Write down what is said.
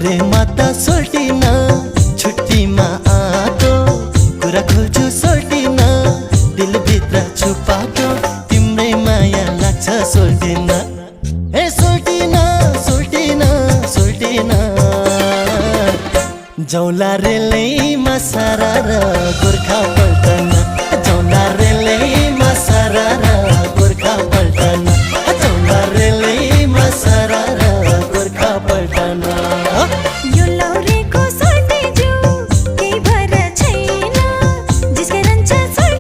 प्रेममा त सोल्टिन छुट्टीमा आएको कुरा खोल्छु सोल्टिन दिलभित्र छुपाएको तिम्रै माया लाग्छ सोल्टिन ए सोल्टिन सोल्टिन सोल्टिन जौला रेलैमा सारा र गोर्खा पल्टन